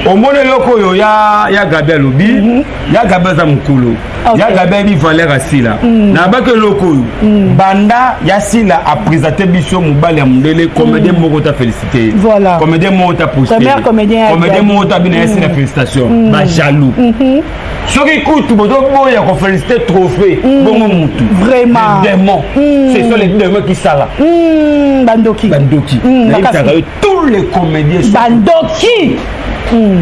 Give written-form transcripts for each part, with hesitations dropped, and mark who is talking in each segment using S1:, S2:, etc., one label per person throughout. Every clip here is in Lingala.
S1: Omoni eloko oyo ya Gabi alobi. Ya Gabi aza mokolo. Ya Gabi ayebi valeur ya Sila. Nabaki eloko oyo. Banda ya Sila a présenter biso mobali ya mondele, comédien moko ta félicité.
S2: Voilà.
S1: Comédien moko ta posté.
S2: Premier comédien ya
S1: Comédien
S2: Gabi.
S1: moko ta bina ya Sila félicitation. Ba jaloux. Soki kutu bozoboya kofélicité trophée, bongo mutu.
S2: Vraiment.
S1: Les démons. Ce sont les démons qui sala.
S2: Bandoki.
S1: Bandoki. Nayebisaka yo, tous les comédiens sont
S2: Bandoki.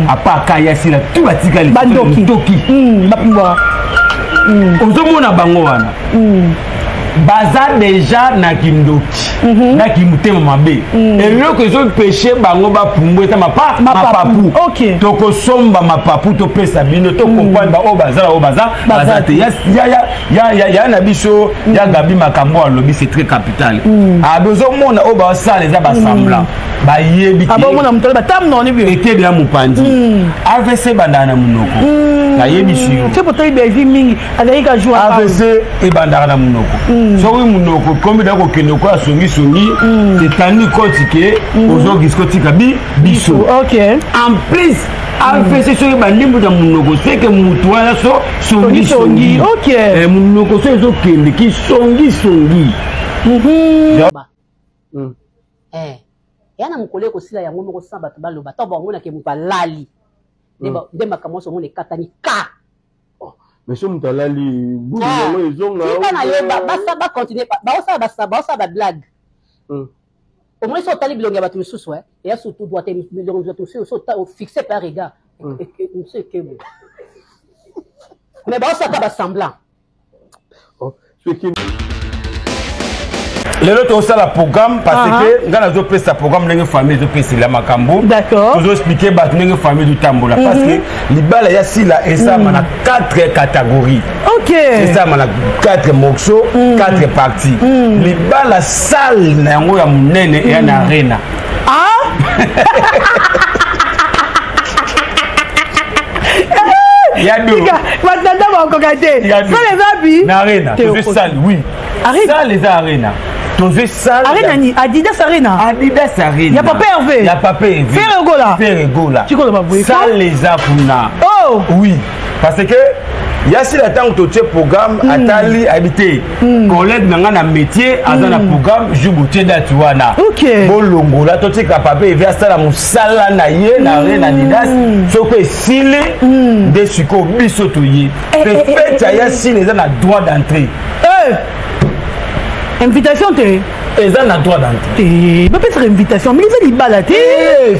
S1: À part Kaya Sila, tout batikali.
S2: Bandoki.
S1: Bandoki.
S2: Bapumbwa.
S1: Ozomona bango wana. Baza déjà na kindoki, na kimotema mabe. Eloko ezopeshe bango bapumbwa eza
S2: Mapapu.
S1: mapapu. Tokosomba mapapu, topesa bino, tocomprendre baoyo baza, oyo baza
S2: Baza
S1: baza te. Ya na biso ya Gabi, makambo alobi, c'est très capital. Abi ozomona oyo baosala eza basemblant, bayebi te.
S2: Abomona moto batam noni bio.
S1: Etebi ya mopanzi, AVC ebandaka na monoko, nayebisi yo.
S2: Te potali Belvi mingi azalaki ka jour.
S1: AVC ebandaka na monoko. Soki monoko ekomi da kokende koya songisongi, etandi koti ke ozokisi kotika biso. En plus, AVC soki ebandi mbuta monoko, seke mutu wana so songisongi. Monoko so ezokende kisongisongi.
S3: Eya na mokolo ekosila yango moko sans bato baloba to bamonake moto alali nde makambo nyonso omona ekatani ka.
S4: Mais so moto alali bulu yango ezonga.
S3: Tika na yo, bacontinue, baosala bablague. Omoni, so otali bilongi ya bato mosusu, eya surtout droite, bilongi ya bato mosusu, so ofixe par regard mosusu ekebo, mais baosaka basemblant.
S4: Soki
S1: Lelo tozosala programme parce que ngai nazopesa programme ndenge famille ezopesela makambo. Tozoexpliquer bato ndenge famille ezotambola, parce que libala ya Sila esalama na 4 catégories. Esalama na 4 morceaux, 4 parties. Libala, salle na yango ya monene eya na Arena.
S2: Ah!
S1: Ya do.
S2: Batata bakoka te.
S1: Ya do.
S2: Sala eza bi.
S1: Na Arena tozwi salle, oui.
S2: Arena.
S1: Salle eza Arena, tozwi salle.
S2: Arena ni Adidas Arena.
S1: Adidas Arena.
S2: Ya Papa Hervé.
S1: Ya Papa Hervé.
S2: Ferre Gola.
S1: Ferre Gola.
S2: Tikoloba boye.
S1: Salle eza kuna.
S2: Oh.
S1: Oui, parce que ya Sila, ntango totie programme, atali, ayebi te collègue na ngai na métier aza na programme jour botie date wana. Bolongola, totika Papa Hervé asala mosala na ye na Arena Adidas. Soki esili nde sikoyo biso toye. Mpe fête ya Sila eza na droit d'entrée.
S2: Eh! Invitation te.
S1: Eza na droit d'entrée.
S2: Te, bapesaka invitation mingi, eza libala te.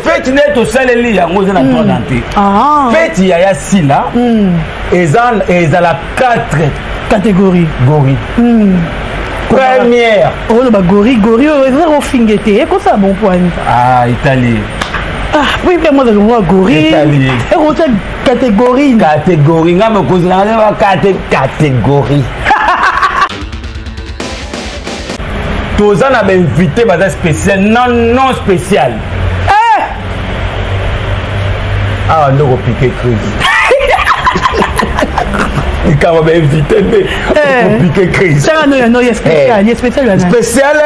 S1: Fête nde tosaleli yango eza na droit d'entrée.
S2: Ah.
S1: Fête ya Sila eza ezala 4
S2: catégorie.
S1: Gori première.
S2: Oloba gori gori oyo eza kofinge te, ekosala bon poani.
S1: Ah, Italie.
S2: Ah oui, mpe moi azalongoa gori.
S1: Italie.
S2: Ekotya catégorie.
S1: Catégorie, nga mokonzi na nga kate catégorie. Toza na bainvité baza spécial, non non spécial.
S2: Eh!
S1: Awa nde kopike crise, likambo bainvité nde okopike crise.
S2: Tanga no ya no ye spécial, ye spécial wana.
S1: Spécial,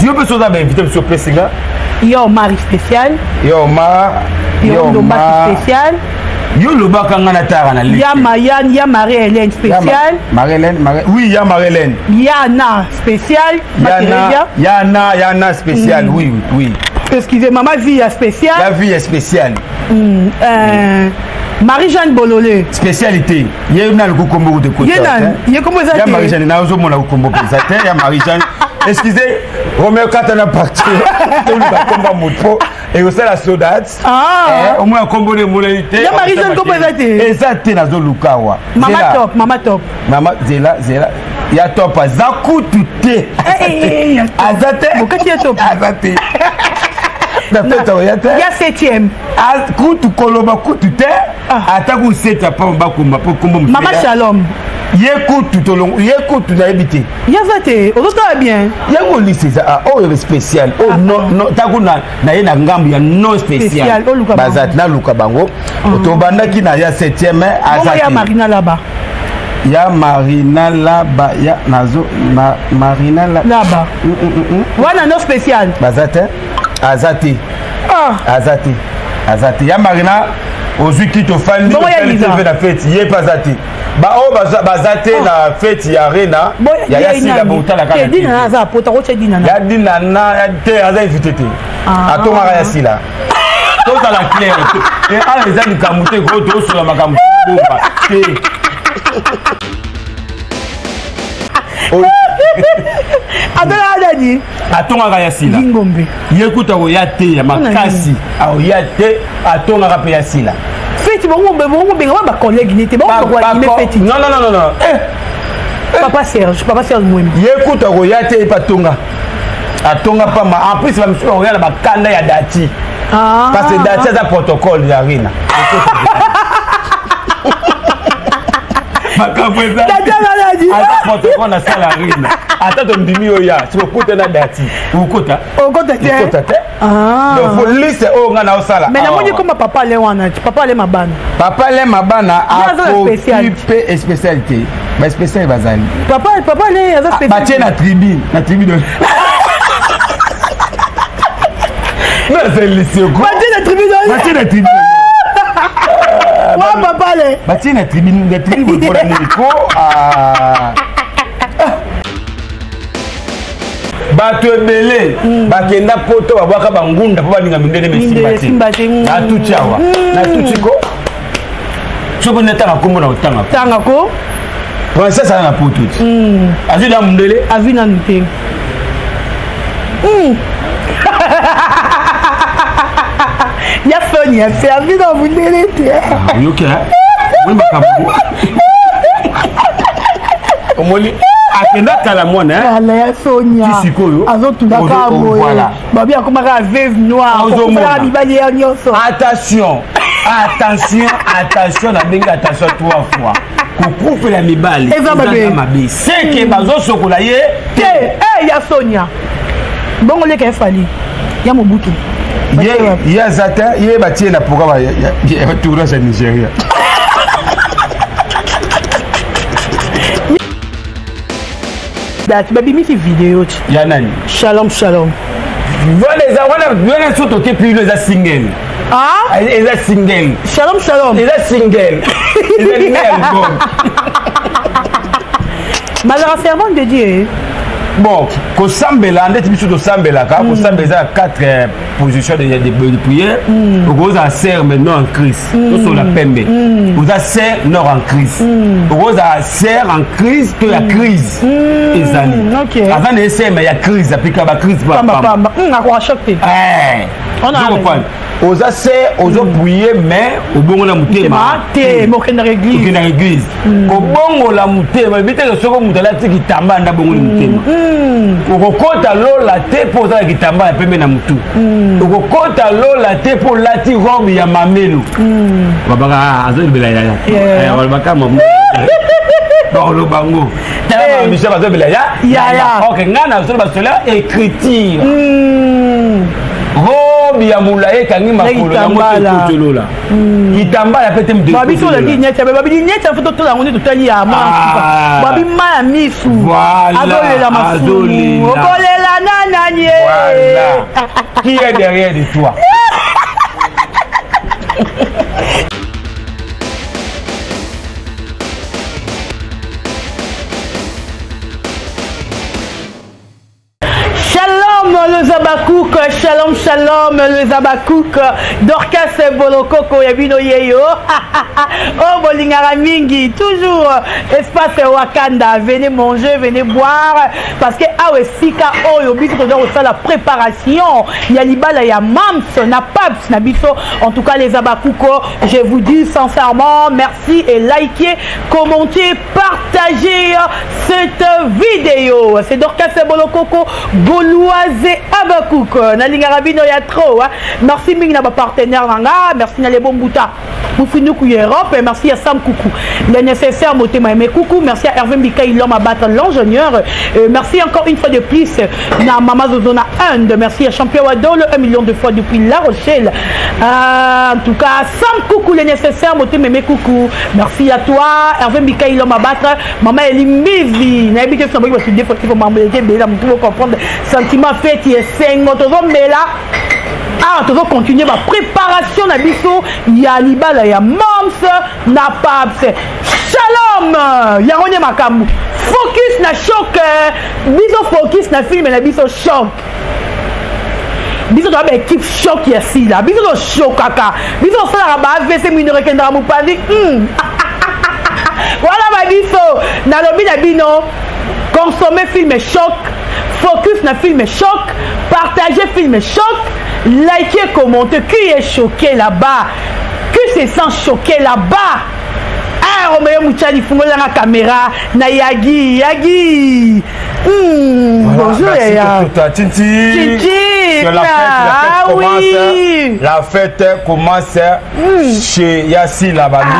S1: yo mpe soza bainvité biso opesinga.
S2: Yo Omari spécial.
S1: Yo Omar.
S2: Yo Ndombaki spécial.
S1: Yo lobaka nga na tara na liste.
S2: Ya Mayan, ya Marie Hélène spécial.
S1: Marie-Hélène, Marie... oui, ya Marie-Hélène.
S2: Ya Na spécial.
S1: Yana, Yana, Yana spécial, oui.
S2: Excusez, Maman Vie ya spécial.
S1: La vie est spéciale.
S2: Marie-Jeanne Bololé.
S1: Spécialité. Ye na lukukombo kute kota.
S2: Ye nani? Ye kombo eza
S1: Ya
S2: te.
S1: Marie-Jeanne na ozomona kukombo mpenza te ya Marie-Jeanne. Excusez, Romeo kata na parti. Toluka komba moto ekosala sodat.
S2: Ah.
S1: Omona kombo nde emonani te.
S2: Ya Marie-Jeanne kombo eza te.
S1: Eza te, nazoluka awa.
S2: Mama
S1: Zela.
S2: Top, Mama Top.
S1: Mama, zela, zela. Ya Top aza kutu te.
S2: Eh, eh, eh, ya Top.
S1: Aza te.
S2: Bokati ya Top.
S1: Aza te. Na fête oya te.
S2: Ya septième.
S1: Kutu koloba kutu te.
S2: Ah.
S1: Ata kuseta pa bakoma po kombo mosusu
S2: Mama Shalom.
S1: Ye kutu tolongo, ye kutu nayebi te.
S2: Yaza te, ozotala bien.
S1: Yango liste eza, ah, oyo spécial oyo non non, ntango na ye na ngambu ya non spécial.
S2: Spécial, oluka bango.
S1: Baza te, naluka bango. Tobandaki na ya septième, aza
S2: Bongo ya
S1: te.
S2: Marina Laba.
S1: Ya Marina Laba, ya nazo Marina la
S2: Laba. Wana non spécial.
S1: Baza te, aza te.
S2: Ah.
S1: Aza te, aza te ya Marina. Ozwi kiti, ofandi, otali TV na feti, ye mpe aza te. Baoyo baza te na feti ya Arena ya Yasila, botala kaka ya Dinana te, aza invité te, atongaka ya Sila. Tozala clair, awa eza likambo te ko tosola makambo bomba te.
S2: Atongaka nani?
S1: Atongaka ya Sila.
S2: Ngombe.
S1: Ye kuta koya te ya makasi, aoya te, atongaka mpe ya Sila.
S2: Feti bongo bongo benga ba collègue ni te, bongo ko feti.
S1: Non, non, non, non. Eh.
S2: Papa Serge, papa Serge Mwembe.
S1: Ye kuta koya te, epa atonga. Atonga pamba. En plus bamisusu bakoya na bakanda ya Dati. Parce que Dati aza protocole ya Arena. Makambo eza protocole na sala Arena. Ata tondimi oyo ya soki okuta na Dati, okota.
S2: Okota te.
S1: Okota te. Donc faut liste oyo nga na osala.
S2: Mais namoni koma papa Ale wana, papa Ale Mabana.
S1: Papa Ale Mabana akoki mpe spécialité, baspécial bazali.
S2: Papa Ale aza spécial.
S1: Batie na tribu, na tribu de nazeliseko.
S2: Batie na tribu de,
S1: batie na tribu.
S2: Wa papa Ale.
S1: Batie na tribu, na tribu mpona nini ko bato ebele bakenda Poto, babwaka bangunda mpo balinga mindele, mesimba te. Natuti awa, natuti ko soki natanga nkombo na kotanga.
S2: Tanga ko.
S1: Princesse aza na Poto ti azwi na mondele.
S2: Azwi nanu te. Ya soni ya se azwi na mondele te.
S1: Oyoki omoni makambo, omoni akenda kala mwana.
S2: Kala ya Sonia.
S1: Sikoyo
S2: azotulaka boye, babi akomaka veuve noire, akosalaka mibali ya nyonso.
S1: Attention, attention, attention, nabengi attention trois fois. Kokufela mibali
S2: eza mabe.
S1: Mabe seke bazosokola ye.
S2: Te ya Sonia bongo leka efali ya Mobutu.
S1: Ye aza te, ye batie na programme ya tournage ya Nigeria.
S2: Dati babimisi video ti.
S1: Ya nani?
S2: Shalom Shalom.
S1: Wana eza wana wana so toke pilo, eza single.
S2: Ah,
S1: eza single.
S2: Shalom Shalom.
S1: Eza single, eza nini, album.
S2: Bazalaka servante de Dieu.
S1: Bon, kosambela ndeti biso tosambelaka, kosambela eza na quatre position de prière. Okozala sœur mais non en Christ, tosola pembe. Oza sœur non en Christ, okozala sœur en crise to ya crise ezali. Aza na ye sœur mais ya crise, apika bacrise.
S2: Pamba akoka choc te.
S1: Comprendre, oza sœur, ozoprie mais obongola motema.
S2: Te, okendaka église.
S1: Okendaka église. Kobongola motema ebi teke soki moto alati kitamba nda bongoli motema. Okokota lola te mpo oza na kitamba ya pembe na motu. Okokota lola te mpo olati robe ya mamelo. Babaka azolobela yaya, balobaka bakoloba ngo, tala bamisio bazobela ya
S2: yaya.
S1: Ok, ngai nazoloba sola écriture, robe ya molai ekangi makolo yango te kotolola kitambala pe te.
S2: Babi so olaki nyeti, babi nyeti afo totola yango nde totali ya mwana, babi ma ya misu azolela masumu, okolela na nani?
S1: Qui est derrière de toi?
S2: Shalom les Abakouk, shalom shalom les Abakouk, Dorcas Bolokoko ya bino yeyo. Oh bolingara mingi, toujours espace Wakanda, venez manger, venez boire parce que awa esika oyo biso toza kosala préparation ya libala ya Mams na Paps na biso. En tout cas les Abakouk, je vous dis sincèrement merci et likez, commentez, partagez cette vidéo. C'est Dorcas Bolokoko, Gauloise Abakouk. Nalingaka bino ya trop. Hein. Merci mingi na ba partenaire nanga, merci na les bons bouta. Mufinuku Europe, merci à Sam Koukou. Le nécessaire motema aimé Koukou, merci à Hervé Mikaï, l'homme à battre, l'ingénieur. Merci encore une fois de plus na Mama Zozona Inde. Merci à Champion Wadol, 1 million de fois depuis La Rochelle. En tout cas, Sam Koukou, le nécessaire motema aimé Koukou. Merci à toi, Hervé Mikaï, l'homme à battre. Maman Elimbizi, nayebi te soki basi des fois qu'il faut mambo ete bela mutu comprendre sentiment feti esengo tozomela. Awa tozo continuer ba préparation na biso ya libala ya Mams na Paps. Shalom! Yango nde makambo. Focus na choc. Biso focus na film na biso choc. Biso toza ba équipe choc ya sila. Biso toshokaka. Biso tosalaka ba AVC mineur ekendaka mopanzi. Wana ba biso nalobi na bino consommer film choc, focus na film choc, partager film choc, liker, commenter. Qui est choqué là-bas? Qui se sent choqué là-bas? Ah, Roméo Mouchali, fungola la caméra, na Yagi, Yagi.
S1: Voilà,
S2: bonjour
S1: merci
S2: Yaya.
S1: pour tout, toi. Tinti.
S2: Tinti.
S1: Que la fête, la fête
S2: Ah
S1: commence.
S2: oui.
S1: La fête commence chez Yassi Labani.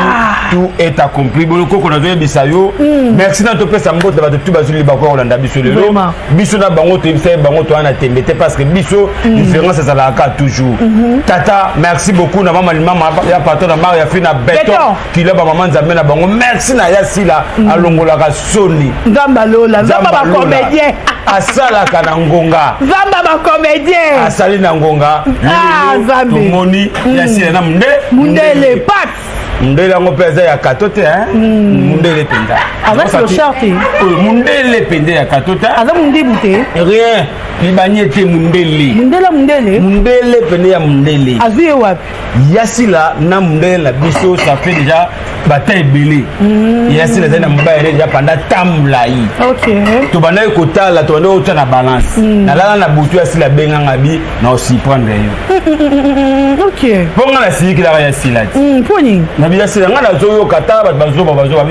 S1: Tout est accompli. Boloko qu'on a bisa yo. Merci na topesa mbote bato tout bazuli bako kolanda biso lelo.
S2: Vraiment.
S1: Biso na bango to bisa bango to ana tembe te parce que biso différence ezalaka toujours. Tata, merci beaucoup na mama mama ya patron na Maria Fina béton.
S2: Béton.
S1: Kila ba mama nzambe na bango. Merci na Yassi la alongolaka soni.
S2: Nzamba lola, nzamba ba
S1: Lola.
S2: comédien.
S1: Asalaka na ngonga.
S2: Nzamba ba comédien.
S1: Asali na ngonga.
S2: Ah,
S1: Lelo,
S2: Nzambe.
S1: tomoni Yasila na munde
S2: Mundele Paps.
S1: Mundele yango mpe aza ya kato te hein? Mundele mpenza.
S2: Aza clochard te.
S1: Oyo, mundele mpenza ya kato te.
S2: Aza mundibu te.
S1: Rien libani te mundele.
S2: Mundele mundele.
S1: Mundele pene ya mundele.
S2: Azwi ye wapi?
S1: Yasila na mundele na biso ça fait déjà bata ebele. Yasila azali na mobali déjà pendant temps molai.
S2: Ok.
S1: Tobandaki kotala, tobandaki kotala na balance. Nalala na butu Yasila abenganga bi na osiprendre yo.
S2: Ok.
S1: Mpo nga nasilikilaka Yasila ti.
S2: Mpo nini?
S1: Na bi Yasila nga nazoyoka tala bato bazoba bazoba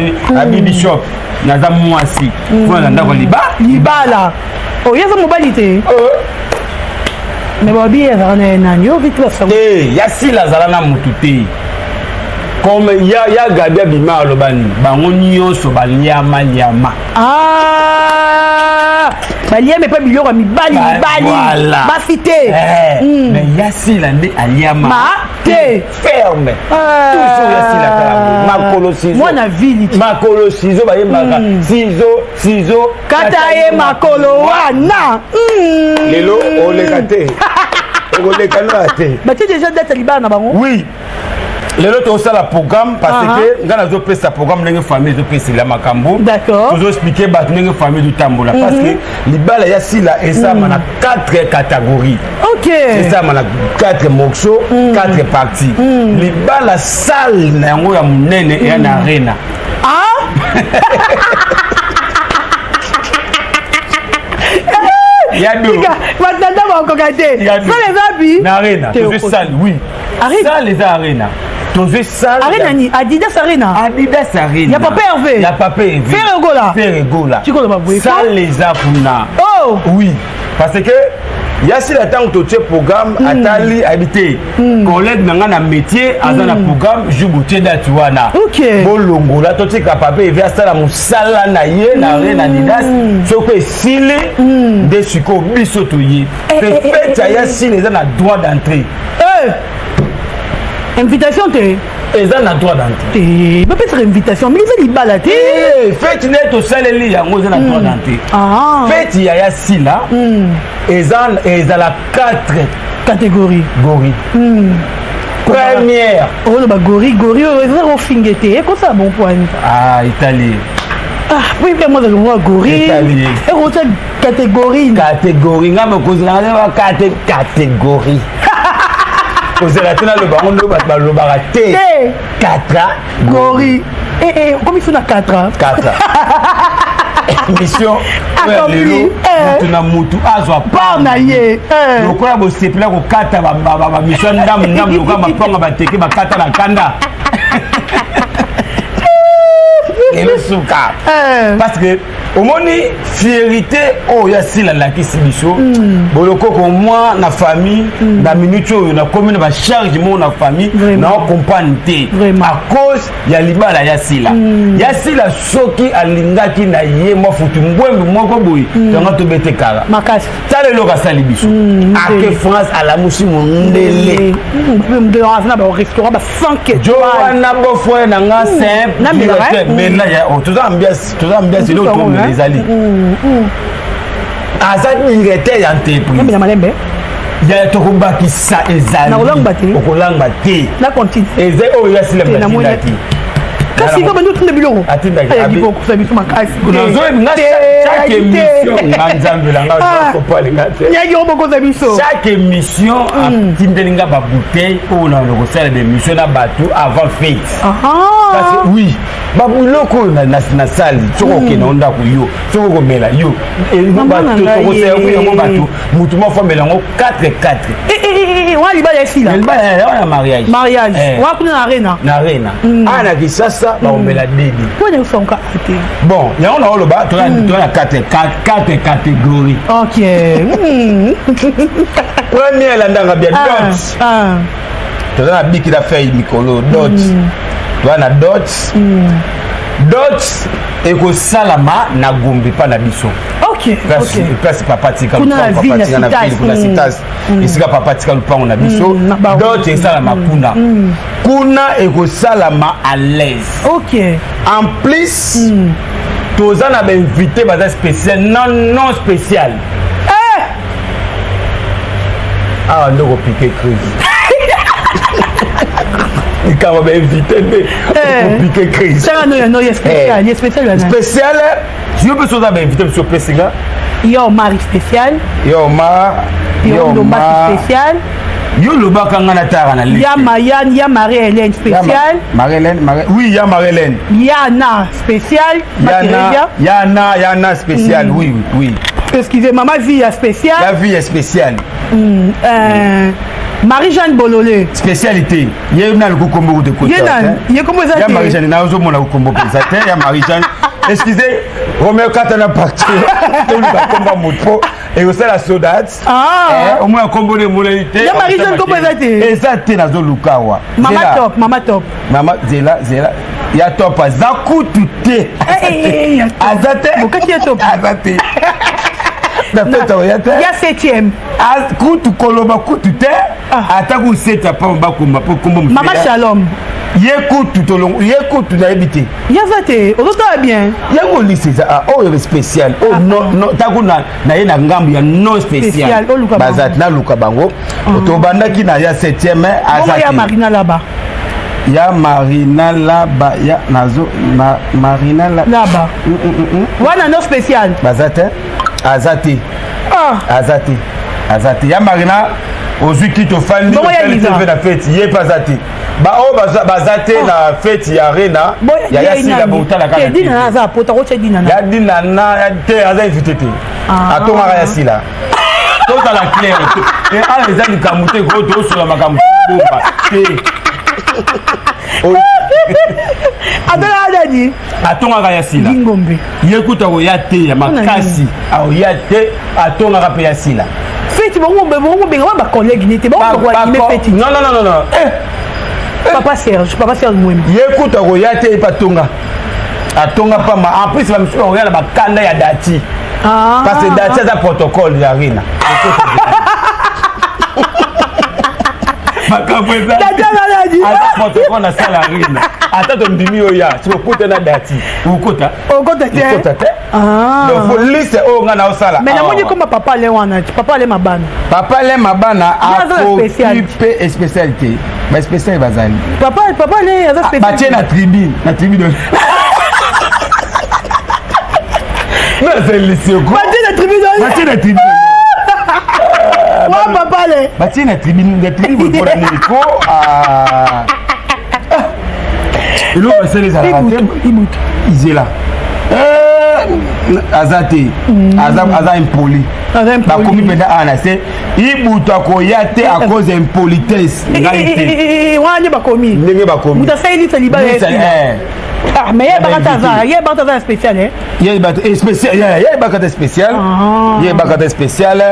S1: abi bishop naza mwasi mpona na ndako liba
S2: Libala. Oh, ye aza mobali te. Mais babi ye azalaka na ye nani? Yo vite basango.
S1: Te, Yasila azala na motu te. Comme ya Gabi abima aloba nini, bango nyonso baliama liama.
S2: Ah! Baliama epa biloko ya mibali mibali.
S1: Voilà.
S2: Basi te.
S1: Mais Yasila nde aliama.
S2: Ma te.
S1: Ferme. Toujours Yasila kaka boye. Makolo ciseau.
S2: Mwana ville.
S1: Makolo ciseau bayembaka. Ciseau, ciseau.
S2: Kata ye makolo wana.
S1: Lelo oleka te. Okoleka noya te.
S2: Batie déjà date ya libala na bango?
S1: Oui. Lelo tozosala programme parce que nga nazopesa programme ndenge famille ezopesela makambo.
S2: D'accord.
S1: Tozoexplike bato ndenge famille ezotambola parce que libala ya Sila esalama na 4 catégories.
S2: Ok.
S1: Esalama na 4 morceaux, 4 parties. Libala salle na yango ya monene eya na arena.
S2: Ah?
S1: Ya do.
S2: Tika, batata bakoka te.
S1: Ya do.
S2: Salle eza bi?
S1: Na arena.
S2: Te
S1: Tozwi
S2: oko-
S1: salle, oui.
S2: Arena.
S1: Salle eza arena. Tozwi salle.
S2: Arena ni Adidas Arena.
S1: Adidas Arena.
S2: Ya Papa Hervé.
S1: Ya Papa Hervé.
S2: Ferre Gola.
S1: Ferre Gola.
S2: Tikolo ba boye.
S1: Salle eza kuna.
S2: Oh.
S1: Oui. Parce que Yasila ntango totie programme atali ayebi te collègue na nga na métier aza na programme jour botie date wana.
S2: Ok.
S1: Bolongola totika Papa Hervé asala mosala na ye na Arena Adidas soki esili nde sikoyo biso toye. Pe fête ya Yasila eza na droit d'entrée.
S2: Invitation te.
S1: Eza na droit d'entrée.
S2: Te, bapesaka invitation, mais eza libala te.
S1: Fête nde tosaleli yango eza na droit d'entrée.
S2: Ah.
S1: Fête ya Yasila eza ezala 4
S2: catégories.
S1: Gori. Première.
S2: Oyo ba gori gori oyo eza kofinge te, ekosala bon point.
S1: Ah, Italie.
S2: Ah, oui, mais moi j'avais gori.
S1: Italie.
S2: Ekosala catégorie.
S1: Catégorie nga mokonzi na nga ba 4 catégorie. Kozela te naloba yango nde bato balobaka te.
S2: Te.
S1: 4
S2: gori. Eh eh, komi so na 4.
S1: 4. Mission oyo ya
S2: Accompli.
S1: lelo mutu na mutu azwa
S2: Part na ye.
S1: Lokola bosepela kokata bamission ndambu ndambu lokola mapango bateke bakata na kanda. Lelo suka. Parce que omoni fierité oyo ya Sila alakisi biso bolokoko moi na famille na minute oyo nakomi na bacharge moko na famille
S2: Vraiment.
S1: na ocomprendre te
S2: Vraiment.
S1: à cause ya libala ya Sila. Ya Sila soki alingaki na ye mwa futu mbwembe moko boye tonga tobete kala.
S2: Makasi.
S1: Tala eloko asali biso. Ake France alamusi mondele.
S2: Mundele aza na ba restaurant ba 5 étoiles.
S1: Jo wana bofrère na nga simple.
S2: Na mbela,
S1: Directeur.
S2: eh?
S1: Mais là, ya, oh, toza ambiance, toza ambiance eloko
S2: Toza
S1: tomela
S2: hein?
S1: ezali. Aza directeur ya entreprise.
S2: Nambela malembe.
S1: Ya tokobakisa ezali.
S2: Nakolangba te.
S1: Okolangba te.
S2: Na continue.
S1: Eza oyo ya sila batindaki.
S2: Kasi nga bandi otinda biloko.
S1: Atindaki.
S2: Ayaki kokusa biso makasi.
S1: Nazoyebi nga chaque émission nga nzambe na nga okopalinga te.
S2: Yaki obokosa biso.
S1: Chaque émission atindeli nga ba bouteille oyo na kosala ba émission na bato avant fête. Parce que oui, ba biloko oyo nasali soki okende o ndako yo soki okomela yo tokosala yango bato motu moko amela yango 4 4.
S2: Wana libala esila.
S1: Libala wana mariage.
S2: Mariage. Wana kuna na arena.
S1: Na arena. Awa na Kinshasa bakomela dede.
S2: Mpona osonka te.
S1: Bon, yango na oloba toza na 4 catégorie.
S2: Ok.
S1: Première elandanga bien dot. Toza na biki na feuille mikolo dot. Toza na dot. Dot ekosalama na Gombe pa na biso.
S2: Ok.
S1: Place papa tika
S2: Kuna na
S1: lupango,
S2: ville,
S1: papa
S2: na
S1: tika na
S2: Citas.
S1: ville, kuna Citas. Esika papa tika lupango na biso.
S2: Na
S1: Dot esalama kuna. Kuna ekosalama à l'aise.
S2: Ok.
S1: En plus, toza na bainvité baza spécial, non non spécial. Awa nde okopike crise. Likambo bainvité nde okopike crise.
S2: Tanga no ya no ya spécial, ya spécial wana.
S1: Spécial, yo mpe soza bainvité biso opesinga.
S2: Yo Marie spécial.
S1: Yo ma,
S2: Yo Ndombasi spécial.
S1: Yo lobaka nga na tara na liste.
S2: Ya Mayan, ya Marie-Hélène spécial.
S1: Marie-Hélène, Marie, oui, ya Marie-Hélène.
S2: Ya Na spécial.
S1: Yana, Yana, Yana spécial, oui, oui, oui.
S2: Excusez, Maman Vie ya spécial.
S1: La vie est spéciale.
S2: Marie-Jeanne Bololé.
S1: Spécialité. Ye na le kombo de côté.
S2: Ye na, ye kombo za
S1: Ya
S2: te.
S1: Marie-Jeanne na ozo mona kombo penza te, ya Marie-Jeanne. Excusez, Romeo Katana parti. To luka kombo moto et osala sodat.
S2: Ah.
S1: Au moins kombo ne mona te.
S2: Ya Marie-Jeanne kombo za te.
S1: Eza te nazo luka wa.
S2: Mama top, mama top.
S1: Mama zela zela. Ya top aza kutu te.
S2: Eh,
S1: Aza te.
S2: Bokati ya top.
S1: Aza te. Na fête ya te.
S2: Ya 7e.
S1: Kutu koloba kutu te. Ata ku seta pa bakomba po kombo
S2: Mama Shalom.
S1: Ye kutu tolongo, ye kutu nayebi te.
S2: Yaza te, ozotala bien.
S1: Yango liste eza oyo spécial. Oh non non taku na na ye na ngambu ya non spécial. Baza naluka bango. Tobandaki na ya 7e aza
S2: ya Marina Laba.
S1: Ya Marina Laba ya nazo ma, Marina
S2: Laba. Wana non spécial.
S1: Baza te. Aza te. Aza te. Aza te. Ya Marina ozwi kito fandi TV na fête ye pa aza te. Ba oyo baza te na fête ya arena ya ya sila botala kaka.
S2: Dina aza pota ko dina na.
S1: Ya dina na te aza invité te. Atongaka ya sila. Tozala clair te. Awa eza likambo te ko tosola makambo bomba te.
S2: Atongaka nani?
S1: Atongaka ya sila.
S2: Ngombe.
S1: Ye kuta koya te ya makasi. Aoya te atongaka pe ya sila.
S2: Fête bongo bongo benga ba collègue ni te bongo ko anime fête.
S1: Non non non non.
S2: Papa Serge, papa Serge Mwembe.
S1: Ye kuta koya te pa tonga. Atonga pa ma en plus ba misusu koya na bakanda ya dati. Parce que dati aza protocole ya rina. Makambo eza.
S2: Dati aza nani?
S1: Aza protocole na sala rina. Ata tondimi oyo ya, soki okota na dati, okota.
S2: Okota te.
S1: Okota te. Donc faut liste oyo nga na osala.
S2: Mais namoni koma papa ale wana, papa ale mabana.
S1: Papa ale mabana akoki pe spécialité. Ba spécial bazali.
S2: Papa papa ale aza spécial.
S1: Batie na tribune, na tribune. Non, c'est lycée.
S2: Batie na tribune.
S1: Batie na tribune.
S2: Wa papa ale.
S1: Batie na tribune, na tribune pour la nini ko ah. Eloko basali ezalaka te.
S2: Ibutu.
S1: Izela. Aza te. Aza impoli. Bakomi mpenza awa na se. Ibutu akoya te à cause ya impolitesse. Ngai te.
S2: Wana nde bakomi.
S1: Ndenge bakomi.
S2: Moto asali lisa libala ya esila. Ah, mais ye bakata aza, ye bakata aza spécial eh.
S1: Ye bakata spécial, ye bakata spécial. Ye bakata spécial.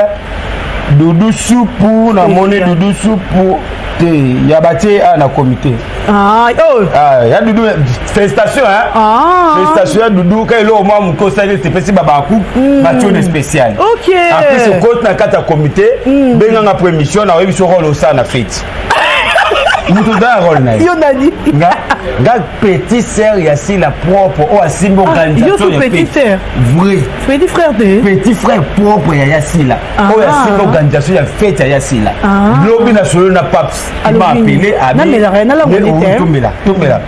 S1: Doudou Soupu, namoni Doudou Soupu te ya batie awa na comité.
S2: Ah, oh.
S1: Ah, ya Doudou, félicitations hein.
S2: Ah.
S1: Félicitations ya Doudou, ka eloko mwa moke osali sepesi babaku, batie na spécial.
S2: Ok.
S1: En plus okoti na kati ya comité, benganga pour émission na oyebi soki rôle osala na fête. Moto oza role na ye.
S2: Yo nani?
S1: Nga nga petit sœur ya Sila propre oyo asimbi organisation
S2: ya petit sœur.
S1: Vrai.
S2: Petit frère te.
S1: Petit frère propre ya ya Sila. Oyo asimbi organisation ya fête ya ya Sila. Lobi na solo na paps. Il m'a appelé à
S2: Namelaka na lango
S1: te. Tomela, tomela.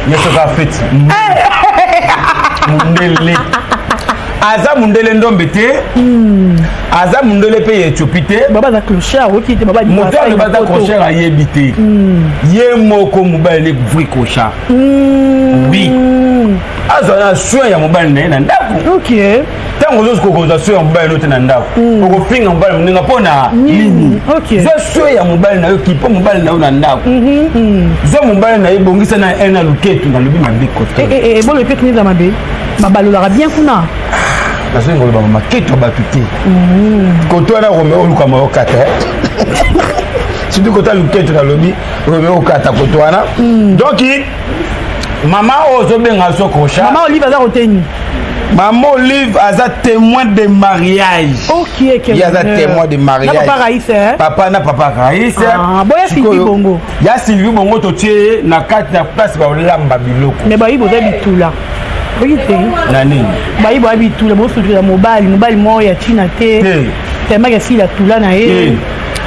S1: Nyonso kaka feti. Mundele. Aza mundele ndombe te. Aza mundele mpe ya Ethiopie te.
S2: Baba aza clochard oki te baba.
S1: Moto aloba aza clochard ayebi te. Ye moko mobali vrai clochard. Oui. Azwa na soin ya mobali na ye na ndako.
S2: Ok.
S1: Ntango ozokoka kozwa soin ya mobali no te na ndako, okofinga mobali moninga mpo na nini? Zwa soin ya mobali na yo, kipo mobali na yo na ndako. Zwa mobali na ye, bongisa na ye na luketu. Nalobi mabe kote.
S2: Bolo epe tuniza mabe. Babalolaka bien kuna.
S1: Nazolinga koloba maketo ya bato te. Kote wana Romeo oluka mayokata. Surtout kota luketu nalobi Romeo okata kote wana. Donc mama oyo ozobenga so kocha.
S2: Mama Olive aza koteni.
S1: Mama Olive aza témoin de mariage.
S2: Ok, ok.
S1: Ye aza témoin de mariage.
S2: Na papa Raïs, hein?
S1: Papa na papa Raïs.
S2: Ah, boya Sylvie Bongo.
S1: Ya Sylvie Bongo totie na kati na place ba olamba biloko.
S2: Mais bayi boza bitula. Oyi te.
S1: Na nini?
S2: Bayi boya bitula, bosutula mobali, mobali moko ya China te. Tellement que Sila tula na ye.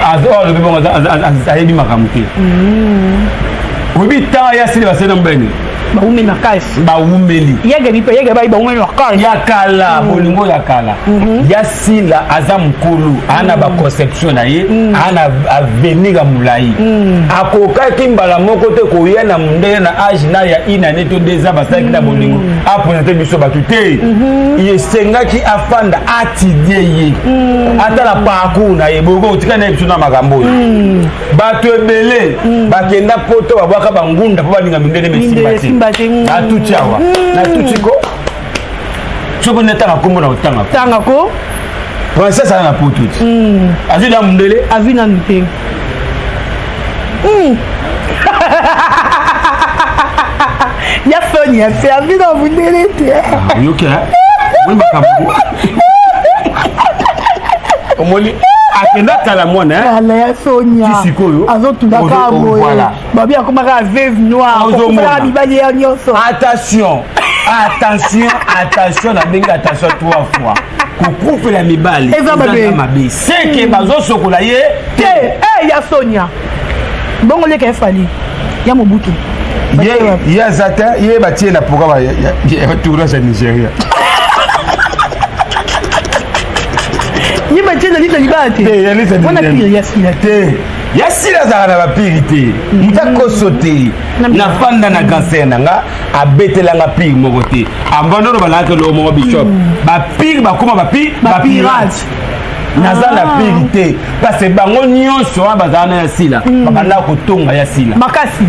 S1: Azo alobi bongo ayebi makambo te. Oyebi temps ya Sila basali na mobali.
S2: Bawumeli makasi.
S1: Bawumeli.
S2: Yaga bipe yaga bayi bawumeli makasi.
S1: Ya kala bolingo ya kala. Ya Sila aza mokolo, ana ba conception na ye, ana avenir ya molai. Akokaki mbala moko te koya na mondele na age na ya une année to 2 ans basalaki na bolingo apresente biso bato te. Esengaki afanda atidie ye, atala parcours na ye, boyoko kotika na ye biso na makambo oyo. Bato ebele bakenda poto babwaka bangunda mpo balinga mindele mesimba te. Natuti awa natuti ko soki natanga kombo na kotanga
S2: tanga ko
S1: princesse aza na poto ti azwi na mondele
S2: azwi nanu te. Ya Sonia pe azwi na mondele te.
S1: Oyoki omoni makambo omoni akenda kala mwana
S2: kala ya Sonia
S1: sikoyo
S2: azotundaka boye babi akomaka veuve noire okomelaka mibali ya nyonso.
S1: Attention, attention, attention, nabengi attention 3 fois. Kokufela mibali
S2: eza
S1: mabe, seke bazosokola ye
S2: te. Ya Sonia bongo leka efali ya Mobutu
S1: ye aza te, ye batie na programme ya tournage ya Nigeria.
S2: Ye batie na lisa libala te, wana pire ya Sila
S1: te. Ya Sila azalaka na bapire te, moto akoso te. Nafanda na cancer na nga, abetelanga pire moko te. Ambanda oloba nayaki eloko moko bishop, bapire bakóma bapire bapirate. Naza na pire te parce que bango nyonso wana bazala na ya Sila, babanda kotonga ya Sila
S2: makasi.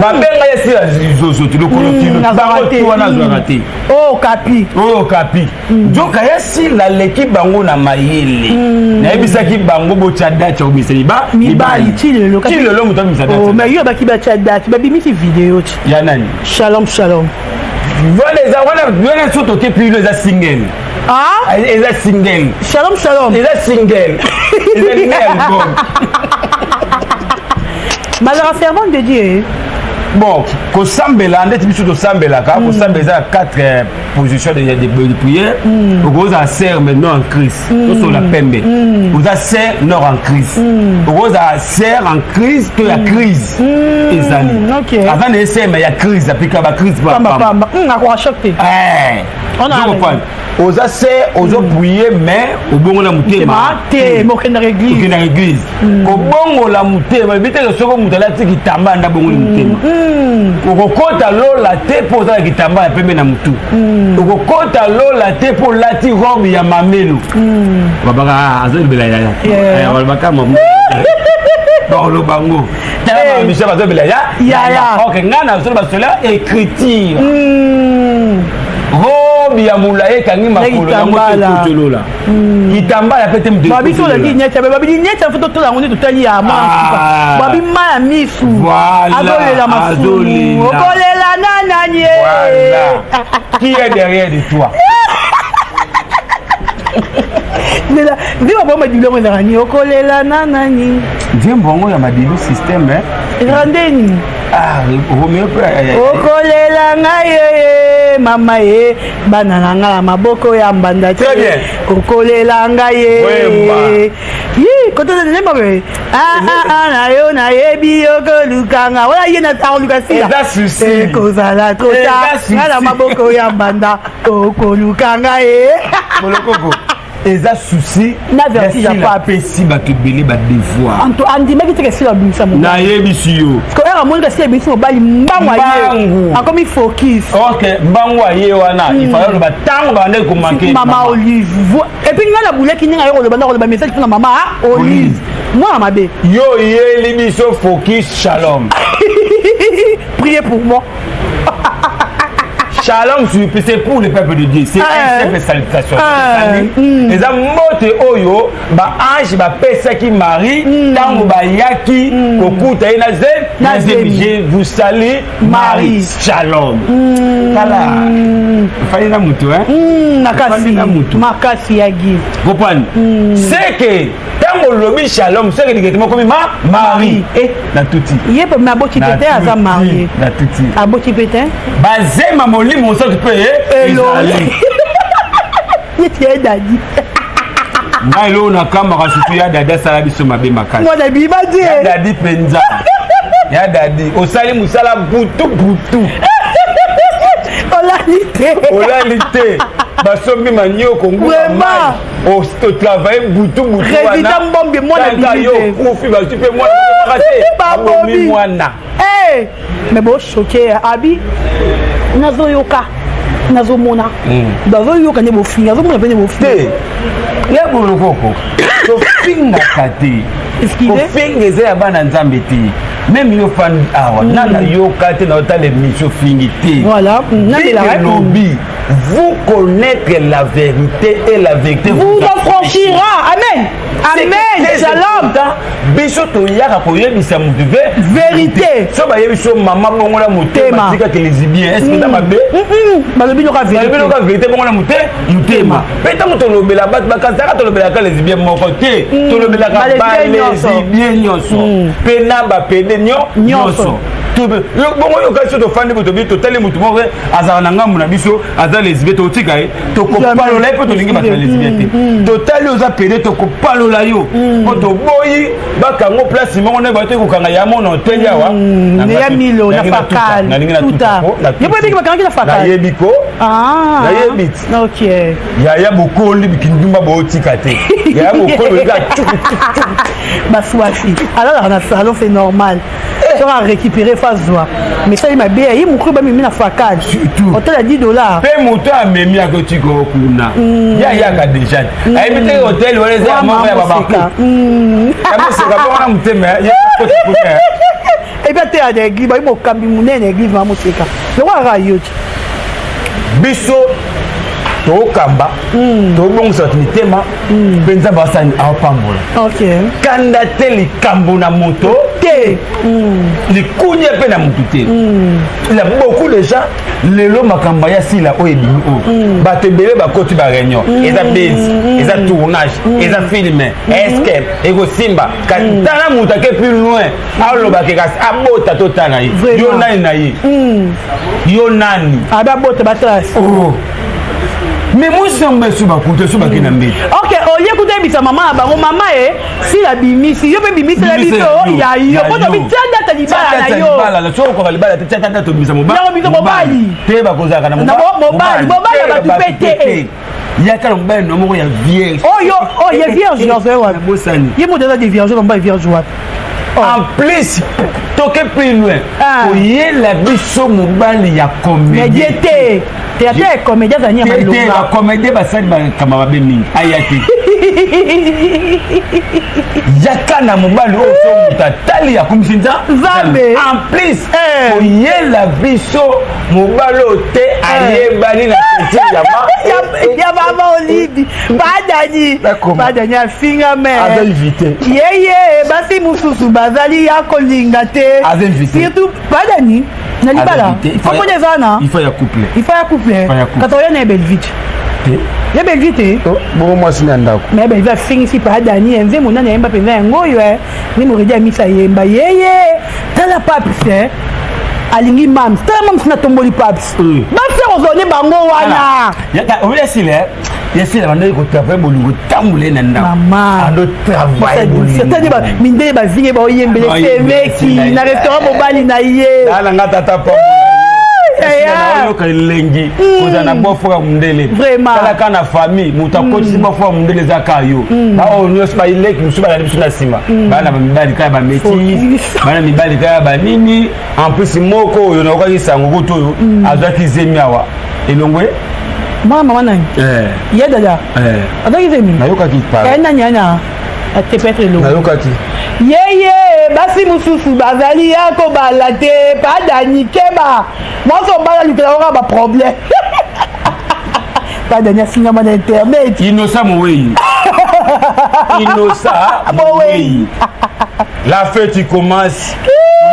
S1: Babenga ya Sila zozo ti lokolo kilo bango ti wana azwaka te.
S2: Oh kapi,
S1: oh kapi. Nzoka ya Sila aleki bango na mayele. Nayebisaki bango botya date ya kobimisa
S2: mibali ti lelo.
S1: Ti lelo moto abimisa date.
S2: Mais yo baki batya date, babimisi video ti
S1: ya nani?
S2: Shalom shalom.
S1: Wana eza wana wana so toke pilo eza single.
S2: Ah,
S1: eza single.
S2: Shalom shalom
S1: eza single, eza nini album.
S2: Bazalaka servante de Dieu.
S1: Bon, kosambela ndeti biso tosambelaka, kosambela eza 4 positions de prière. Okozala sœur mais non en crise, tosola pembe. Oza sœur non en crise, okozala sœur en crise to ya crise ezali. Aza na ye sœur mais ya crise, apika bacrise.
S2: Pambapamba akoka choc te.
S1: Oza sœur ozoprie mais obongola motema
S2: te, okendaka église.
S1: Okendaka église, kobongola motema ebi teke soki moto alati kitamba nda bongoli motema. Okokota lola te mpo oza na kitamba ya pembe na motu. Okokota lola te mpo olati robe ya mamelo. Babaka azolobela yaya, balobaka bakoloba ngo tala bamisha bazobela ya
S2: yaya.
S1: Ok, ngai nazoloba sola écriture robe ya molai ekangi makolo yango te kotolola kitambala pe te.
S2: Babi tolaki nyeti babi nyeti afo totola yango nde totali ya mwa babi ma ya misu azolela masumu okolela nanani ye.
S1: Qui est derrière de toi?
S2: Lela nzembo bango madilu yango ezalaka nini? Okolela na nani?
S1: Nzembo yango ya madilu système
S2: ezalaka nde nini?
S1: Ah, Romeo mpe
S2: okolela ngai ye mama ye bana na ngai na maboko ya mbanda te. Okolela ngai ye yi kota nzembo boye na yo nayebi yo kolukanga wana ye akoluka sila ekozala tota ngai na maboko ya mbanda okolukanga ye.
S1: Bolokoko eza souci
S2: na vertige ya pape.
S1: Apesi bato ebele badevoir.
S2: Andimaki teke sila abimisa mobali.
S1: Nayebisi yo.
S2: Ere amoni kasi abimisi mobali, mbangu aye, akomi focus.
S1: Ok, mbangu aye wana. Ifale oloba ntango bandeki komanke
S2: mama Olive. Et puis ngai nabulaki ndenge aye koloba, nakoloba message mpona mama Olive, mwana mabe.
S1: Yo oyeli biso focus shalom.
S2: Priez pour moi.
S1: Shalom, c'est pour le peuple de Dieu. C'est une simple salutation. Eza mbote oyo baange bapesaki Marie ntango bayaki kokuta ye na zemi. Je vous salue Marie, shalom. Tala, efandi na motu.
S2: Makasi
S1: na motu.
S2: Makasi ya Gi.
S1: Comprendre, c'est que ntango olobi shalom, c'est que directement komi ma Marie e natuti.
S2: Ye mpe aboti pe te, aza marie.
S1: Natuti.
S2: Aboti pe te.
S1: Bazema molimo mosantu mpe ezali.
S2: Ye ti ye dadi.
S1: Ngai eloko nakambaka susu, ya Dadi asala biso mabe makasi.
S2: Mwana bima die.
S1: Ya Dadi mpenza, ya Dadi osali mosala butu butu.
S2: Olali te.
S1: Olali te, basombi manioko ngula mai, otravaille butu butu.
S2: Résident Mbombi mwana.
S1: Bimi yo okufi, bazwi mpe mwana te, babomi mwana.
S2: Mais bochoke abi, nazoyoka, nazomona, bazoyoka nde bofinga, azomona mpe nde bofinga.
S1: Te, ya Bolokoko, tofingaka te. Kofinga eza ya bana Nzambe te. Même yo fandi awa, nana yoka te na otala émission, fingi te.
S2: Voilà.
S1: Lobi vous connaître la vérité et la vérité
S2: vous affranchira. Amen, amen, shalom.
S1: Biso toyaka koyebisa motu
S2: vérité.
S1: So bayebi so mama bongola motema, tikaki lesbien, est ce que eza mabe?
S2: Balobi noka
S1: vérité. Balobi noka vérité, bongola motema. Mpe ntango tolobela bato bakanisaka tolobelaka lesbien moko te, tolobelaka balesbien nyonso mpe na bapédé nyonso. Bongo yoka, so tofandi boto, tobi totali motu moko azala na ngambu na biso, aza lesbien, tokotika ye, tokopalola ye mpo tolingi bato ya lesbien te. Totali oza pédé, tokopalola yo mpo toboyi bakango place moko nde bato ekokanga ya mono hôtel awa.
S2: Ya Milo na Fakal.
S1: Nayebi ko, nayebi
S2: ti.
S1: Yaya bokoli bikindumba, bootika te. Yaya bokoli boyeka.
S2: Baswasi alalaka na salon, c'est normal. Soki arécupéré fa zwa, mais sali mabe ye mokolo bamemi na Fakal, hôtel ya 10 $.
S1: Mpe moto amemi akotika kuna, ye ayaka déjà te, ayebi te hôtel wana eza ya moko ya babaku ya moseka mpo wana motema ye akoti kuna.
S2: Et puis ateya na église, bayi mokambi monene église ma moseka lokola kaka yo ti.
S1: Biso tokamba, tobongisa bato mitema mpe Nzambe asani aopambola. Kanda te, likambo na moto
S2: te,
S1: likunya mpe na motu te. Il y a beaucoup de gens lelo, makambo ya sila oyo ebimi oyo, bato ebele bakoti baréunion, eza base, eza tournage, eza film, est-ce ekosimba? Tala, moto ake plus loin, alobake kasi abota, totala ye. Yo nani na ye? Yo nani?
S2: Abe abota, basala.
S1: Mais mwasi yango baso bakuta so bakei na mbeti.
S2: Ok, olie kuta, yebisa mama na bango, mama e sila bimisi yo mpe bimisela biso ya yo po tobi tia date libala na yo.
S1: Soki okoka libala te, tia date obimisa.
S2: Mobali
S1: mobali te, bakozalaka na
S2: mobali, mobali ya bato mpe te.
S1: Yaka na mobali no moko ya vierge.
S2: Oyo oyo ye vierge nyonso wapi?
S1: Bosani.
S2: Ye moto aza de vierge, mobali vierge wapi?
S1: En plus, toke plus loin, koyela biso mobali ya
S2: comédie te, théâtre ya comédie azali ya
S1: malonga. Bacomédie basali bakamba mabe mingi, aya te. Yaka na mobali oyo so moto atali akomisi
S2: Nzambe.
S1: En plus, koyela biso mobali oyo te ayebani na culture
S2: ya mama Olibi. Badani, badani afinga me yeye, basi mosusu bazali ya kolinga te, surtout badani na libala. Komona eza na
S1: il faut ya couple.
S2: Il faut ya couple, kata oya na ye Belvite.
S1: Te.
S2: Ya Bellevue te.
S1: Oh, bongo mwasi na ndako.
S2: Mais Bellevue afingisi pa Dani, nzembo nani ayemba mpenza yango oyo eh. Ni Moridi amisa yemba yeye. Tala Paps eh. Alingi mams. Tala mams na tomboli Paps. Basi kozone bango wana.
S1: Yaka oyo sile. Yesila bandaki kotravaille bolingo tambula ye na ndako.
S2: Mama.
S1: Ando travaille bolingo.
S2: Tadi ba mindele bazinge ba oyembele semeki na restaurant mobali na ye.
S1: Nala nga tata pa. Oyoka elengi kozala na bofo ya mondele.
S2: Vraiment.
S1: Tala ka na famille moto akotisi bofo ya mondele eza ka yo. Baoyo nyonso baileki mosusu balandi biso na nsima. Bana mibali kaka ba métis, bana mibali kaka ba nini. En plus moko oyo nayokaki sango kutu oyo azwaki zemi awa elongwe
S2: mwana mama nani ye dada azwaki zemi
S1: nayokaki
S2: ye nani ana ate peut-être elongwe
S1: nayokaki
S2: yeye basi mosusu bazali ya kobala te padani keba mwasi obala lukela oka baproblème padani asingama na internet
S1: Innocent Mowei Innocent Mowei la fête commence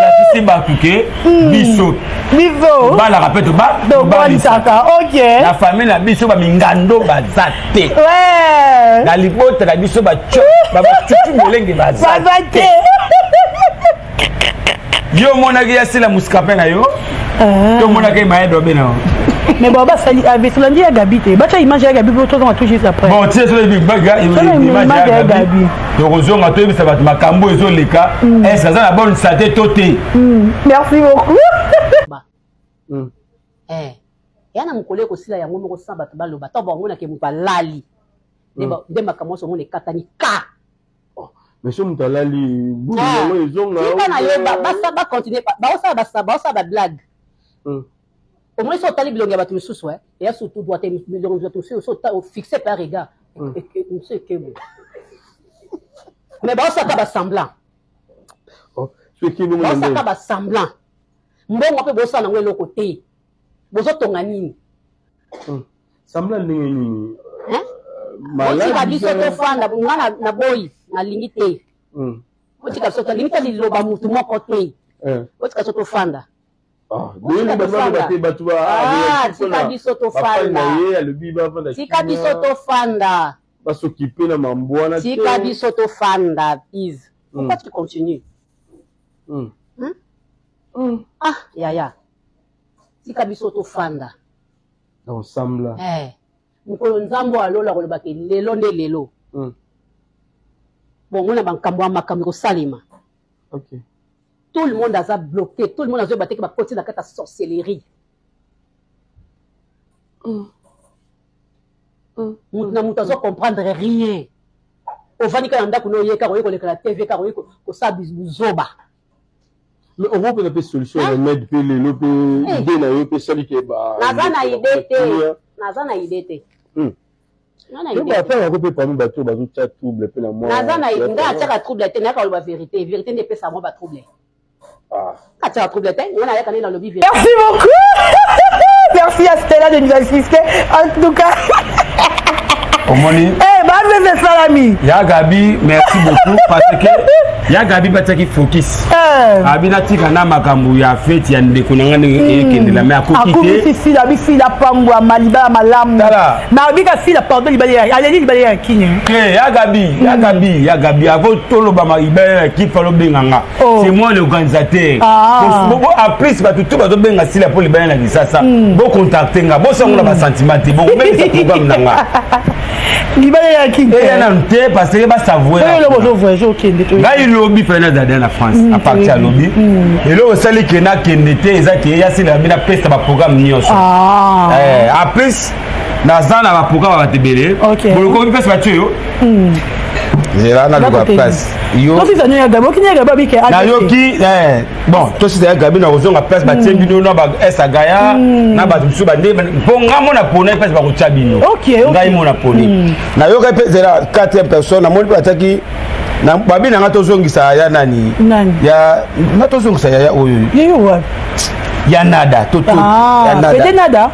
S1: tolakisi bato ke biso
S2: biso
S1: tobalaka mpe
S2: tobalisaka ok
S1: na famille na biso bamingando baza te na libota na biso bacucu molenge baza
S2: te
S1: yo omonaki ya sila muscapin na yo to omonaki ye maye dobe na yo
S2: mais bon basali avc olandi ya gabi te batya image ya gabi po tozonga tout juste après
S1: bon tie so image ya gabi tokozonga toyebisa bato makambo ezoleka est aza na bonne santé to te.
S2: Merci beaucoup.
S3: Eya na mokolo ekosila yango moko sans bato baloba to bango moto alali nde makambo nyonso omona ekatani ka.
S4: Mais so moto alali bulu yango ezonga.
S3: Tika na yo bacontinue baosala bablague. Omoni so otali bilongi ya bato mosusu eya surtout droit te, bilongi ya bato mosusu so ofixe par regard mosusu ekebo, mais baosaka basemblant, baosaka basemblant. Mbongo mpe bosala yango eloko te, bozotonga nini?
S4: Semblant ndenge nini?
S3: Botika biso tofanda. Nga na boyi, nalingi te. Botika biso, tolingi te liloba mutu moko te. Botika biso tofanda. Tika biso tofanda, tika biso tofanda.
S4: Basokipe na mambo wana.
S3: Tika biso tofanda. Please, pourquoi tu continues? Ah yaya, tika biso tofanda.
S4: Ensemble.
S3: Mokolo Nzambe oyo alola kolobaka lelo nde lelo. Bon, mona bankambo ya makambo ekosalema. Tout le monde aza bloqué, tout le monde azoyeba te ke bakoti na kati ya sorcellerie. Mutu na mutu azocomprendre rien. Ovandi kaka na ndako na oye kaka oye koleka na TV, kaka oye kosala buzoba.
S4: Mais okopesa mpe solution, remède mpe lelo mpe idée na yo mpe esali ke
S3: Naza na idée te, naza na idée te.
S4: Affaire yango mpe parmi bato oyo bazotia trouble mpe na mwa
S3: Naza na nga atiaka trouble te, nayaka koloba vérité. Vérité nde epesa mwa batrouble. Atiaka trouble te, nga nayaka nde nalobi.
S2: Merci beaucoup, merci à Stella de nous assister en tout cas.
S1: Omoni.
S2: Eh, baveve esalami.
S1: Ya Gabi, merci beaucoup, parce que ya Gabi batiaki focus. Abi natika na makambo ya fête ya ndeko na nga ndenge ekendela, mais akoki te.
S2: Akomisi Sila, abi Sila pambwama libala malamu.
S1: Tala.
S2: Mais abika Sila pardon, libala aleli libala ya kini.
S1: Te, ya Gabi, ya Gabi, ya Gabi, avant tolobama libala ya kini, falo obenga nga. C'est moi l'organisateur. En plus bato tu bazobenga Sila mpo libala na Kisasa, bocontacte nga, bosangola basentiment te, bokobebisa programme na nga.
S2: Libala ya kini.
S1: Eya nanu te parce que basavoure.
S2: Ozovoyage, okende.
S1: Ngai lobi mpe nazali na France à partir ya lobi. Eloko esali ke nakende te eza ke ya Sila bi napesa baprogramme nyonso. En plus naza na baprogramme ya bato ebele. Bolokoki mpesa batie yo nzela naluka place.
S2: Yo
S1: nayoki bon, tosisa ya Gabi na kozonga place batie bino na ba es agaya na bato mosusu bande mpo nga mona pona place bakotia bino. Ngai mona poni nayoki mpe zela quatrième personne, namoni mpe batiaki babi na nga tozongisa ya nani ya nga, tozongisa yaya oyo ya nada to
S2: ya nada, nada.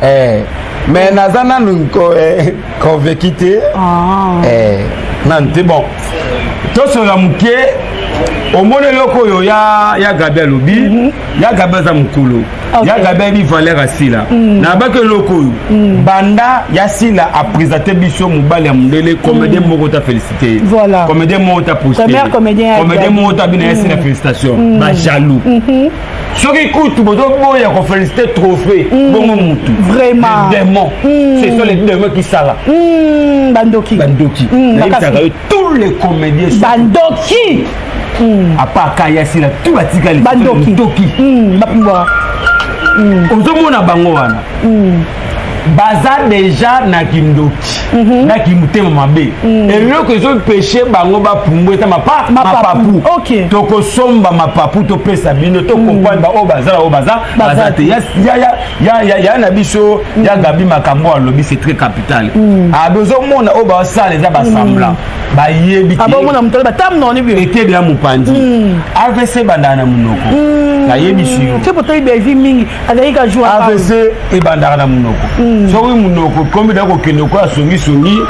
S1: Mais naza nanu convaincu te, nanu te. Bon, tosola moke. Omoni eloko oyo ya Gabi alobi. Ya Gabi aza mokolo. Ya Gabi ayebi valeur ya Sila. Nabaki eloko oyo banda ya Sila aprésente biso mobali ya mondele, comédien moko ta félicité.
S2: Voilà.
S1: Comédien moko ta posté.
S2: Premier comédien ya
S1: comédien
S2: Gabi.
S1: Moko ta bino ya Sila félicitation, bajaloux. Soki kutu bozoboya kofélicité trophée, bongo mutu.
S2: Vraiment.
S1: Les démons, ce sont les démons qui sala.
S2: Bandoki.
S1: Bandoki. Nayebisaka yo, tous les comédiens sont
S2: Bandoki.
S1: À part kaya Sila, tout batikali
S2: Bandoki.
S1: Ndoki.
S2: Bapumbwa.
S1: Ozomona bango wana baza déjà na kindoki, na kimotema mabe. Eloko ezopeshe bango bapumbwa eza
S2: Mapapu.
S1: Mapapu. Tokosomba mapapu, topesa bino, tocomprendre baoyo baza na oyo baza
S2: Baza
S1: baza te. Ya na biso ya Gabi, makambo alobi, c'est très capital. Abi ozomona oyo baosala eza basemblant, bayebi te.
S2: Abomona moto batam noni bio.
S1: Etebi ya mopanzi, AVC ebandaka na monoko, nayebisi yo.
S2: Te potali bevi mingi azalaki ka jour.
S1: AVC ebandaka na monoko. Soki monoko komi da kokende koya songisongi,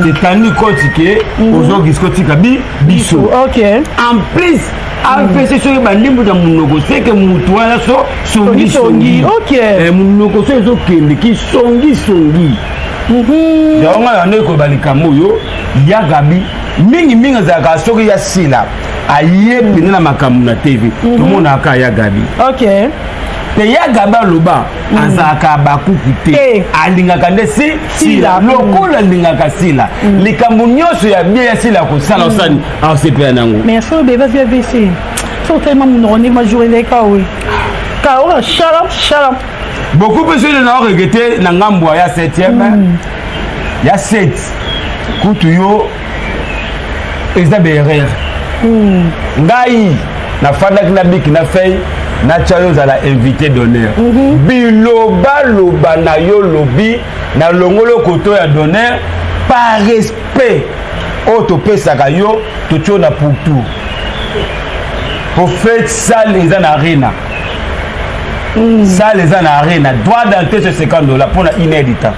S1: etandi koti ke ozokisi kotika biso. En plus, AVC soki ebandi mbuta monoko, seke mutu wana so songisongi. Monoko so ezokende ki songisongi. Yango ngai yango ekoyeba likambo oyo ya Gabi mingimingi ezalaka soki ya Sila aye pene na makambo na TV, tomonaka ya Gabi. Mpe ya Gabi aloba azalaka bakuku te. Alingaka nde si Sila. Lokola alingaka Sila, likambo nyonso ya bien ya Sila kosala osani aosepela nango.
S2: Mais soki bebe azwi AVC, soki otelema monoko nde majour ezali ka oyo ka oyo shalom shalom.
S1: Beaucoup plus oyo na oregretter na ngambo ya 7e ya 7 kutu yo eza baerreur. Ngai nafandaki na biki na fei natya yo ozala invité d'honneur. Bilobaloba na yo lobi nalongoli koto ya d'honneur par respect oyo topesaka yo, totie yo na pourtour po fête. Salle eza na arena, salle eza na arena. Droit d'entrée, c'est 50 $ mpona une heure du temps.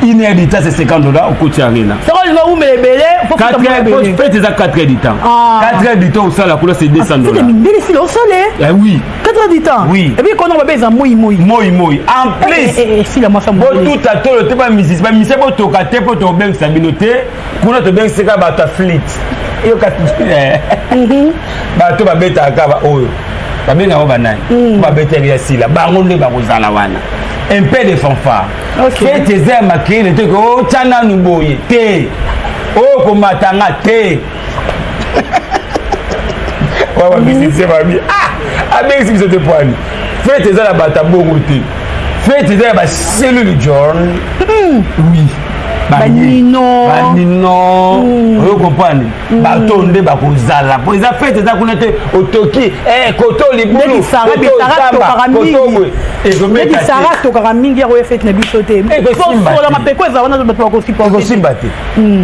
S1: Une heure du temps, c'est 50 $. Okoti arena.
S2: Soko olinga umela ebele, faut futa mwa ebele.
S1: Fête eza 4 heures du temps. 4 heures du temps osala kuna, c'est 200
S2: Fete
S1: dollars.
S2: Mindele sila osale.
S1: Eh oui.
S2: 4 heures du temps.
S1: Oui.
S2: Et puis kono babe eza moi moi.
S1: Moi moi en plus.
S2: Sila mwasa mondele.
S1: Botuta tolo te, bamusicien, bamusicien botoka te mpo tobengisa bino te kuna. Tobengisaka bato ya flite, yoka, bato babetaka ba oyo babengaka banani, babetaka ya Sila, bango nde bakozala wana, un peu de fanfare. Fête eza ya makelele te, otya nanu boye te, oyo komatanga te. Wa bamusicien babi ah, abengisi biso te poani. Fête eza na bato ya bongo te. Fête eza ya bacellule John, oui.
S2: Banino.
S1: Banino, oyo comprendre, bato nde bakozala po eza fête. Eza kuna te otoki koto libulu.
S2: Neti Sara tokaka mingi. Neti Sara tokaka mingi, yango ye fête na biso te.
S1: Ekosimba
S2: Sola
S1: te.
S2: Mapeko eza wana, bato bakosupporte.
S1: Ekosimba te.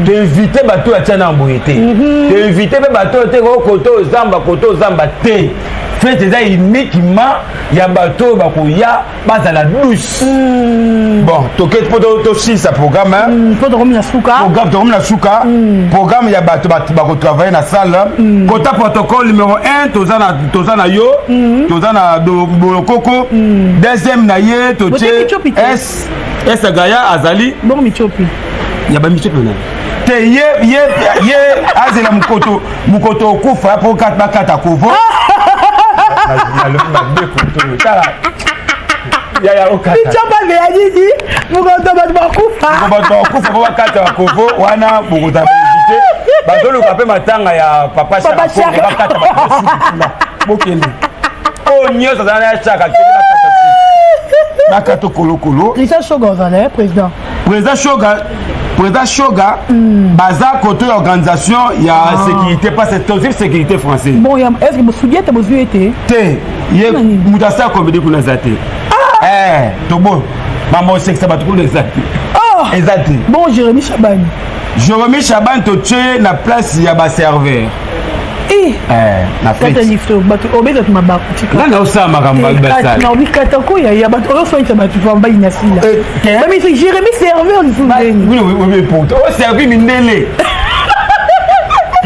S1: Toinvite bato atya na boye te. Toinvite mpe bato te koto ozamba, koto ozamba te. Fête eza uniquement ya bato oyo bakoya bazala douce. Bon, toke mpo tosilisa programme, hein.
S2: Mpo tokomi na suka.
S1: Programme, tokomi na suka. Programme ya bato bakotravaille na salle, kota protocole numéro 1, toza na yo, toza na Bolokoko, deuxième na ye totie
S2: Botie Michopi te.
S1: S S Gaya azali.
S2: Bongo Michopi?
S1: Ya bamichopi na te, ye azela mokoto, mokoto okufa mpo bakata kovo. Nalobi mabe koto oyo. Tala yaya, okata.
S2: Michopi azela nini? Mokoto bato bakufa.
S1: Bato bakufa mpo bakata bakovo wana. Bokozala bainvité, bazoluka mpe matanga ya papa.
S2: Papa
S1: Shaka.
S2: Shaka.
S1: Bakata bato ya suki kuna, bokende oyo nyonso azala na ya Shaka, kende bakata suki, bakata kolokolo.
S2: Christian Shoga ozala président?
S1: Président Shoga, président Shoga baza koto ya organisation ya sécurité, parce que tozwi sécurité française.
S2: Bon, ya est ce que bosudi ete bozwi ete?
S1: Te, ye
S2: Nani?
S1: moto asala comédie kuna eza te. Tobo mambo osekisa bato kuna eza te. Eza te.
S2: Bon, Jérémi Chabani?
S1: Jérémi Chaban totie na place ya baserveur. Na
S2: Kata
S1: fête.
S2: Lift bato obezaki mabaku, tika.
S1: Nga naosala makambo basala.
S2: Naobikata koya ya bato oyosoyisa bato fa bayina sila. Bamisi Jérémi serveur lisusu ndeni.
S1: Pourtant oservi mindele.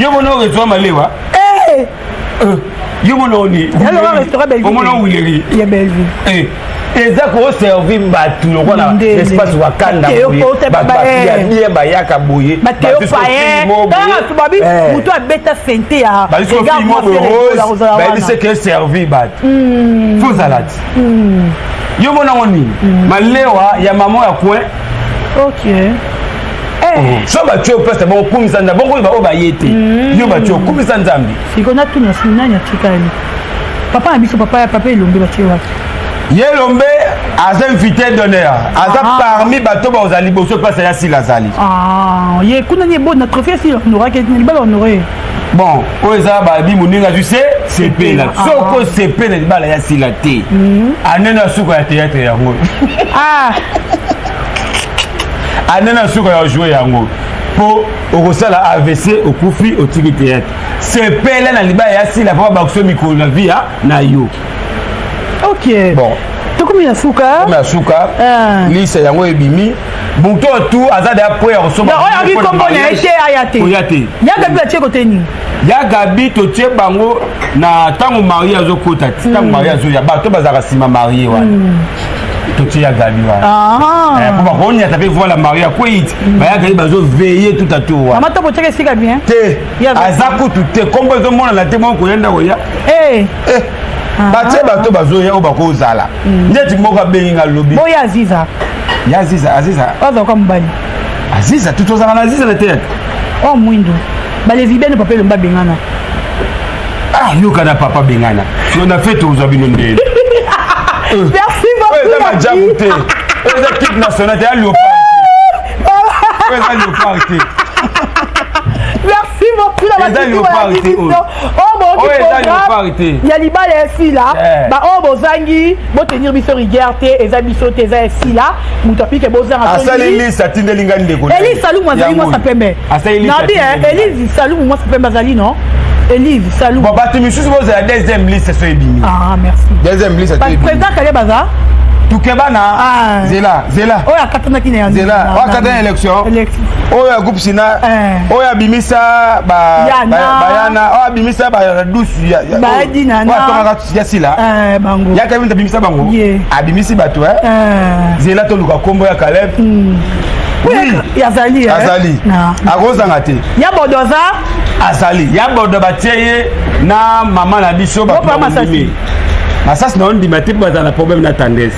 S1: Yo mona restaurant malewa.
S2: Eh!
S1: Yo mona oni. Omona wileri.
S2: Ya Bellevue.
S1: Eh. Eza koservi bato lokola na espace wakanda bato ya bien bayaka boye.
S2: Bateo paye babi moto abeta sente ya
S1: bayebi seke eservi bato fozala ti yo monango nini malewa ya mama ya coin.
S2: Ok.
S1: So batie opesa bongo kumisa nzambe, bongo oyo baoyo baye te, yo batie okumisa nzambe.
S2: Sikoyo natuna, si nani atikali? Papa na biso, papa ya papa Elombe, batie wapi?
S1: Ye Elombe aza invité d'honneur, aza parmi bato bazala liboso place ya Sila azali.
S2: Ye kuna ni ebo na trophée Sila honoraki na libala honore.
S1: Bon, oyo eza babi moninga azwi se sepela. Soki osepela libala ya Sila te, anene ya suka ya théâtre yango, anene ya suka ya joue yango, mpo okosala AVC, okufi, otiki théâtre. Sepela na libala ya Sila mpo babakiso mikolo na vie na yo.
S2: Ok.
S1: Bon.
S2: Tokomi na suka.
S1: Tokomi na suka. Liste yango ebimi, moto tu aza deya po ya kosomba.
S2: Oyo aki kombo na ye te, aya te.
S1: Oya te.
S2: Ya Gabi atie kote nini?
S1: Ya Gabi totie bango na ntango marie azokota ti ntango marie azoya, bato bazalaka nsima marie wana, totie ya Gabi wana po bakoniata mpe voila marie akwei ti bayaka ye bazoveille tout autour wana.
S2: Mama to botiaka esika bien.
S1: Te, aza kutu te, kombo ezomonana te, moko koyenda koya. Batie bato bazoya oyo bakozala neti moko abengi nga lobi.
S2: Boya Aziza.
S1: Ya Aziza, Aziza.
S2: Azalaka mobali.
S1: Aziza tu tozalaka na Aziza na théâtre.
S2: O mwindu balesbienne, papa Elomba bengana.
S1: Ah, yoka na papa bengana so na fete ozwa bino ndeni.
S2: Merci beaucoup.
S1: Oyo eza majabu te, oyo eza équipe nationale te ya léopard, oyo eza léopard te.
S2: Merci beaucoup na
S1: basisi
S2: biso oyo boyoki programme ya libala ya Sila. Baoyo bozangi, botenir biso rigueur te, eza biso te, eza ya Sila moto apike bozanga.
S1: Asali liste, atindeli ngai ndeko.
S2: Elise Salumu azali mwasa pembe nabi. Elise Salumu mwasa pembe azali, non? Elise Salumu.
S1: Bon, bato misusu bozala deuxième liste so ebimi.
S2: Ah, merci.
S1: Deuxième liste.
S2: Président Kale baza.
S1: Tukebana, zela zela.
S2: Oyo akatanaki na
S1: Zela oyo akatana élection, oyo ya groupe Sina, oyo abimisa bayana, oyo abimisa badusu,
S2: oyo
S1: atongaka ya Sila, ya Kaleb abimisa bango, abimisi bato. Zela toluka kombo ya Kaleb.
S2: Azali.
S1: Azali, akozanga te.
S2: Ya Bodo aza.
S1: Azali, ya Bodo batie ye na mama na biso. Bato masasi na ondima te mpo bazala na problème na tendance.